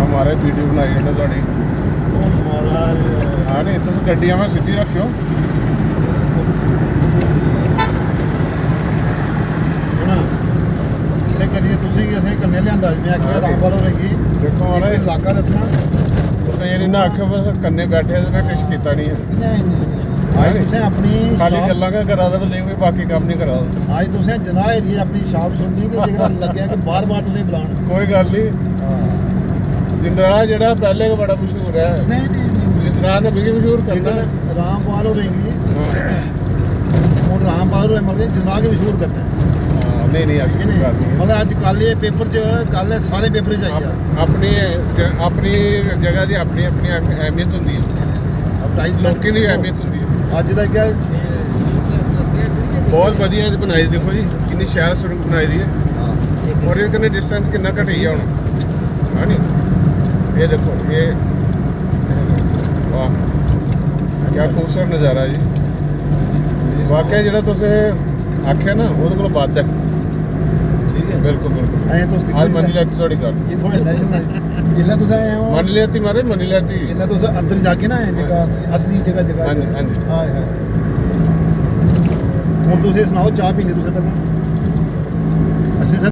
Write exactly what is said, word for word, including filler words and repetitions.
महाराज, वीडियो बनाई ओड़ना थुआढ़ी। ਉਹ ਮਹਾਰਾਜ ਹਾਂ, ਨਹੀਂ, ਤੁਸੀਂ ਗੱਡੀਆਂ ਮੈਂ ਸਿੱਧੀ ਰੱਖਿਓ। ਹੁਣ ਇਸੇ ਕਰੀਏ ਤੁਸੀਂ ਕਿ ਅਸੀਂ ਕੰਨੇ ਲਿਆਂਦਾ। ਮੈਂ ਆਖਿਆ ਹਾਂ। ਰਾਮ ਵਾਲੋ ਰੰਗੀ ਦੇਖੋ, ਹੁਣ ਇਲਾਕਾ ਦੱਸਣਾ। ਤੁਸੀਂ ਜਿਹੜੀ ਨਾ ਆਖਿਓ, ਬਸ ਕੰਨੇ ਬੈਠੇ ਤੇ ਮੈਂ ਕੁਛ ਕੀਤਾ ਨਹੀਂ ਹੈ। ਨਹੀਂ, ਨਹੀਂ। ਅੱਜ ਤੁਸੀਂ ਆਪਣੀ ਖਾਲੀ ਸ਼ਾਪ, ਗੱਲਾਂ ਕਾ ਕਰਾ ਦੇ, ਬਸ ਨਹੀਂ, ਕੋਈ ਬਾਕੀ ਕੰਮ ਨਹੀਂ ਕਰਾ ਦੇ। ਅੱਜ ਤੁਸੀਂ ਜਨਾਹ ਏਰੀਏ ਆਪਣੀ ਸ਼ਾਪ ਸੁਣਨੀ ਕਿ ਜਿਹੜਾ ਲੱਗਿਆ ਕਿ ਬਾਰ-ਬਾਰ ਤੁਸੀਂ ਬੁਲਾਉਣ। ਕੋਈ ਗੱਲ ਨਹੀਂ। ਹਾਂ। ਜਿੰਦਰਾ ਜਿਹੜਾ ਪਹਿਲੇ ਬੜਾ ਮਸ਼ਹੂਰ ਹੈ। ਨਹੀਂ, ਨਹੀਂ, ਨਹੀਂ। ਜਿੰਦਰਾ ਨੇ ਵੀ ਮਸ਼ਹੂਰ ਕਰਨਾ। ਲੇਕਿਨ ਰਾਮ ਵਾਲੋ ਰੰਗੀ ਹਾਂ। ਹੁਣ ਰਾਮ ਵਾਲੋ ਮਤਲਬ ਜਨਾਹ ਕੇ ਮਸ਼ਹੂਰ ਕਰਨਾ। ਹਾਂ, ਨਹੀਂ, ਨਹੀਂ, ਐਸੀ ਕੋਈ ਗੱਲ ਨਹੀਂ ਹੈ। ਮਤਲਬ ਅੱਜ ਕੱਲ ਇਹ ਪੇਪਰ 'ਚ, ਕੱਲ ਇਹ ਸਾਰੇ ਪੇਪਰ 'ਚ ਆਈ ਆ। ਆਪ- ਆਪਣੀ ਜ- ਆਪਣੀ ਜਗ੍ਹਾ ਦੀ ਆਪਣੀ ਆਪਣੀ ਅਹਿਮ- ਅਹਿਮੀਅਤ ਹੁੰਦੀ ਹੈ। ਐਡਵਰਟਾਈਜ਼ਮੈਂਟ ਲੋਕੀ ਦੀ ਅਹਿਮੀਅਤ ਹੁੰਦੀ ਹੈ। ਅੱਜ ਦਾ ਕਿਆ? ਬਹੁਤ ਵਧੀਆ ਇਹ ਬਣਾਈ, ਦੇਖੋ ਜੀ, ਕਿੰਨੀ ਸ਼ਾਨਦਾਰ ਸੜਕ ਬਣਾਈ ਦੀ ਹੈ। ਔਰ ਇਹ ਕਨੇ ਡਿਸਟੈਂਸ ਕਿੰਨਾ ਘਟਿਆ ਹੁਣ, ਹੈ ਨੀ? ਇਹ ਦੇਖੋ, ਇਹ, ਵਾਹ, ਕੀ ਖੂਬਸੂਰਤ ਨਜ਼ਾਰਾ ਜੀ। ਵਾਕਿਆ ਜਿਹੜਾ ਤੁਸੀਂ ਆਖਿਆ ਨਾ, ਉਹਦੇ ਕੋਲ ਵੱਧ ਹੈ। ਠੀਕ ਹੈ। ਬਿਲਕੁਲ, ਬਿਲਕੁਲ। ਐਂ ਤੁਸੀਂ ਅੱਜ ਮੰਨ ਲਿਆ ਤੁਹਾਡੀ ਗੱਲ। ਇਹ ਥੋੜਾ ਨੈਸ਼ਨਲ ਹੈ। ਜਿੱਲਾ ਤੁਸੀਂ ਆਏ ਹੋ, ਮੰਨ ਲਿਆ ਤੀ ਮਾਰੇ, ਮੰਨ ਲਿਆ ਤੀ। ਜਿੱਲਾ ਤੁਸੀਂ ਅੰਦਰ ਜਾ ਕੇ ਨਾ, ਇਹ ਜਗ੍ਹਾ ਅਸਲੀ, ਅਸਲੀ ਜਗ੍ਹਾ, ਜਗ੍ਹਾ ਹਾਂਜੀ, ਹਾਂਜੀ। ਹਾਏ ਹਾਏ। ਹੁਣ ਤੁਸੀਂ ਸੁਣਾਓ, ਚਾਹ ਪੀਣੀ ਤੁਸੀਂ ਪਹਿਲਾਂ?